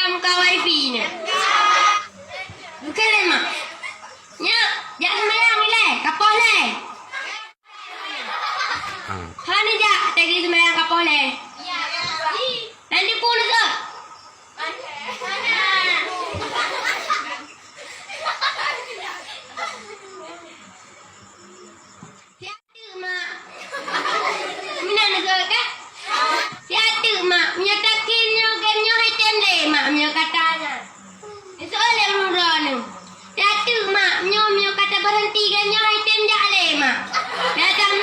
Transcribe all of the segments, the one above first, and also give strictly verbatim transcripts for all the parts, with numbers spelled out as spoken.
Muka wifi nyoe. Bukan lé mak. Nyak, jak seumayang ilée, kapoh lé. Ah. Hana jak, teugi seumayang kapoh lé. Nanti pun tu. Siat teuk, Mak. Meunan neugöt, eh? Siat teuk, Mak. Meunyoe takheun nyoe, gét nyoe hai tem lé, Mak, meunyoe kata nyan. Neuseuôt lé ureueng droeneuh. Siat teuk, Mak. Meunyoe, meunyoe kata beureunti gét nyoe hai tem jak lé, Mak. Datang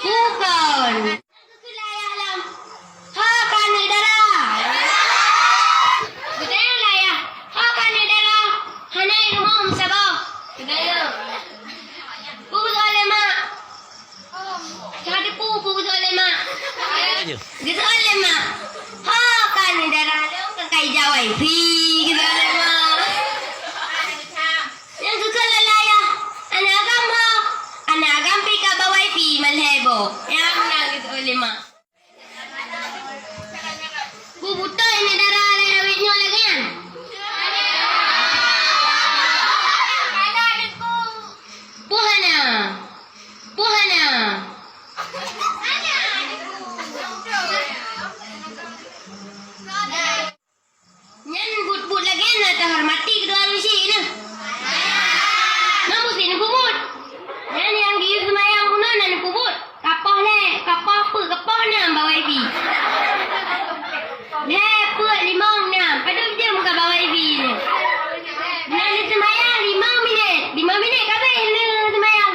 bukon. Keulayah lom. Ho keuneuk dara. Geutanyong layah. Ho keuneuk dara. Hana i rumoh meusaboh. Geutanyong. Peue geuseuôt lé mak? Ka teupeu peue geuseuôt lé mak. Geuseuôt lé mak. Ho keuneuk dara lôn ka kai jawai. Phi geuseuôt lé mak. Nyang geukheun lé layah, aneuk agam ho, aneuk agam pih ka ba wifi malhèe boh. Nyang na geuteupeue lé mak. Peue beutôi neuk dara lé awét nyoe lagèe nyan? Peue hana? Peue hana? Nyan buet-buet lagèe na teuhormati keudua ureueng chik nyoe. Nyoe musti neupeubuet. Nyan nyang geuyue seumayang bunoe na neupeubuet. Kapoh lé, kapoh peuet, kapoh nam ba wifi. Lhèe peuet limong nam, padub jeuem ka ba wifi nyoe. Nyan neuseumayang limong minèt, limong minèt ka abéh neuseumayang.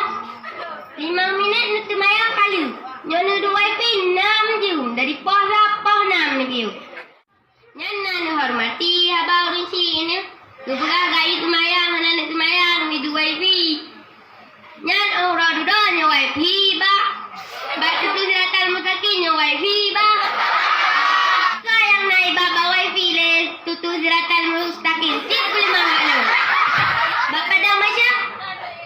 Limong minèt neuseumayang ka lheueh. Nyoe neuduek wifi nam jeuem, dari poh sa poh nam neugeuyue. Nyan na neuhormati haba ureueng chik nyoe. Geupeugah gayue seumayang hana neuk seumayang, neuduek wifi. Nyan óh uroe dudoe nyoe wifi bak, bak tutoe siratal mustaqim nyoe wifi bak. Soe nyang na iba bak wifi lé tutoe siratal mustaqim? Cit peuleumah bak nyoe. Bak padang mahsyar,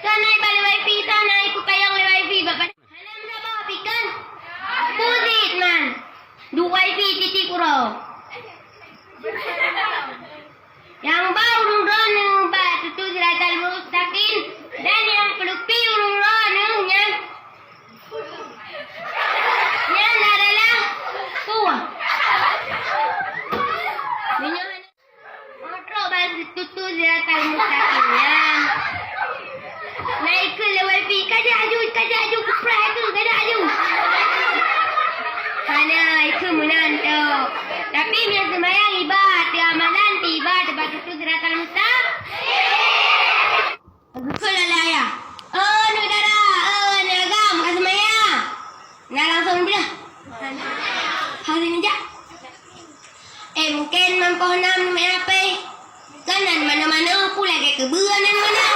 soe na iba lé wifi, soe na ipeukayong lé wifi bak padang. Hana meusaboh pih kan? Peue cit man. Duek wifi tieb-tieb uroe. Nyang ba ureueng droeneuh bak tutoe siratal mustaqim dan nyang peuleupi ureueng droeneuh nyan, nyan adalah peue? Meunyoe Trok bak tutoe siratal mustaqim nyan. Na ikheun lé wifi, "Kajak aju, kajak aju, kupreh aku, kajak aju." Hana ikheun meunan tok. Tapi meunyoe seumayang iba, teuh amalan tiba teuh bak tutoe siratal mustaqim. Geukheun lé ayah, "Oh, aneuk dara, oh, aneuk agam, ka seumayang." Na langsong beudah. Hari ni jak. Eh, mungken mampoh nam meuhapé. Kan nan manoe-manoe pun lagèe keubeue nan manoe.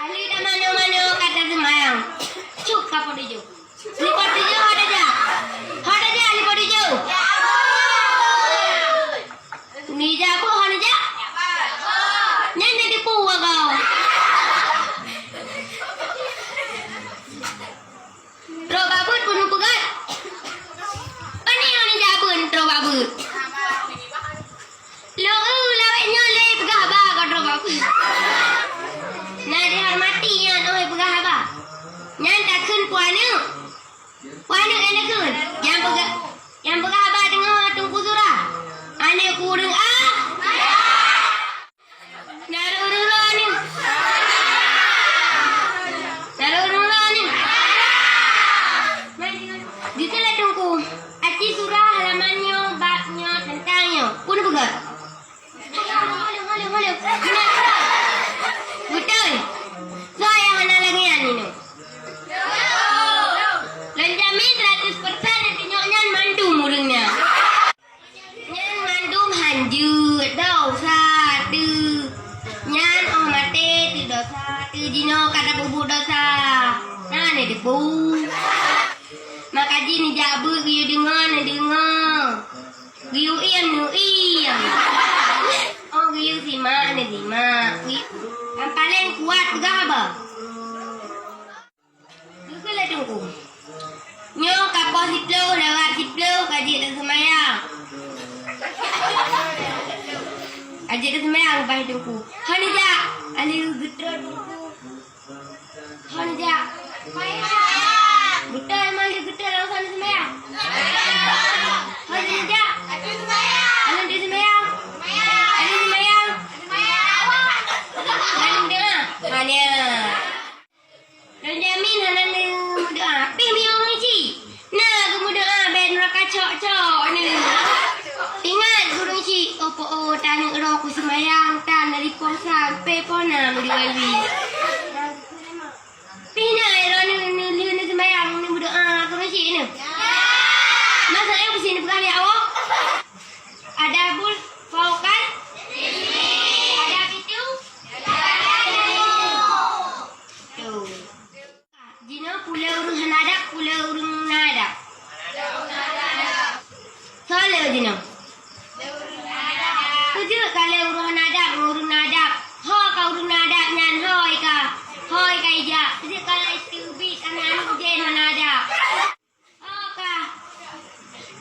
Ahli dah manoe-manoe ka taseumayang. Cuk ka po tujoh. Leupah tujoh ho tajak. Ho tajak leupah tujoh. Neujak boh ho neujak. Nyan jadi puwoe kau. Trok bak beuet pun neupeugah. Pane ureueng jak beuet trok bak beuet? Lôn eu lawét nyoe lé peugah haba ka trok bak beuet. Na dihormati nyan óh peugah haba. Nyan takheun peue aneuk? Peue aneuk nyang takheun? Nyang peugah, nyang peugah haba teungoh Teungku Zura. Aneuk ureueng a. Na ureueng droeneuh. Na ureueng droeneuh. Geukheun lé Teungku, aci surah halaman nyoe, bab nyoe, teuntang nyoe. Peue neupeugah? Beutôi. Soe nyang hana lagèe nyan inoe? Lôn jamin seratus persen, di nyoe nyan mandum ureueng nyan. Nyan mandum han jeuet, dosa teuh. Nyan óh maté teuh dosa teuh, jinoe ka tapeubuet dosa. Na neuteupeue. Maka jih neujak beuet geuyue deungoe, neudeungoe. Geuyue iem, neuiem. Oh, geuyue simak, neusimak. Nyang paleng kuat peugah haba. Geukheun lé Teungku, "Nyoe ka poh siplôh lewat siplôh ka jeuet taseumayang." Seumayang bah Teungku. Hana jak. Alèh geutrön Teungku. Hana jak. Beutôi mah lé geutrön lam sana seumayang. Hana jak. Hana seumayang. Hana seumayang. Hana seumayang. Hana. Lôn jamin hana neumeudoa. Pih meunyoe ureueng chik na geumeudoa bèk neuraka cok-cok neu. Ingat ureueng chik, oh po oh, taneuk droe kuseumayang tan dari poh sampai poh nam di Walwi. Pih na droe neu, neu, neu, neuseumayang neumeudoa keu ureueng chik neu. Masa nyan pih neupeugah lé Allah. Adabul faukal. Adab itu. Tuh. Jinoe peue lé ureueng hana adab, peue lé ureueng na adab. Soe lé jinoe? Peue jeuet ka lé ureueng hana adab ngon ureueng na adab? Ho ka ureueng na adab nyan, hôi ka, hôi ka ijak. Peue jeuet ka lé teubiet aneuk-aneuk jén hana adab? Ho ka.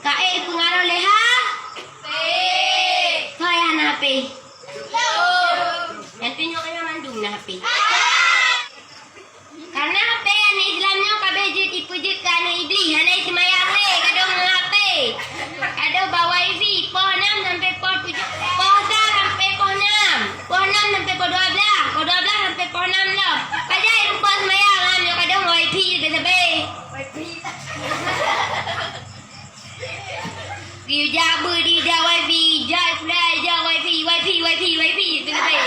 Ka ék peungaroh lé ha? Soe hana hapé? Nyang tunyok nyoe mandum na hapé. Karena hapé aneuk Islam nyoe ka abéh jeuet ipeujeuet keu aneuk Iblih, hana iseumayang lé, kadang ngon hapé. Kadang bak wifi, poh nam sampai poh tujoh, poh sa sampai poh nam, poh nam sampai poh dua blah, poh dua blah sampai poh nam lom. Pajan rumpok seumayang, ha, nyoe kadang wifi sabe-sabe. Geujak beuet di jak wifi, jak sekolah jak wifi, wifi, wifi, wifi, sabe-sabe.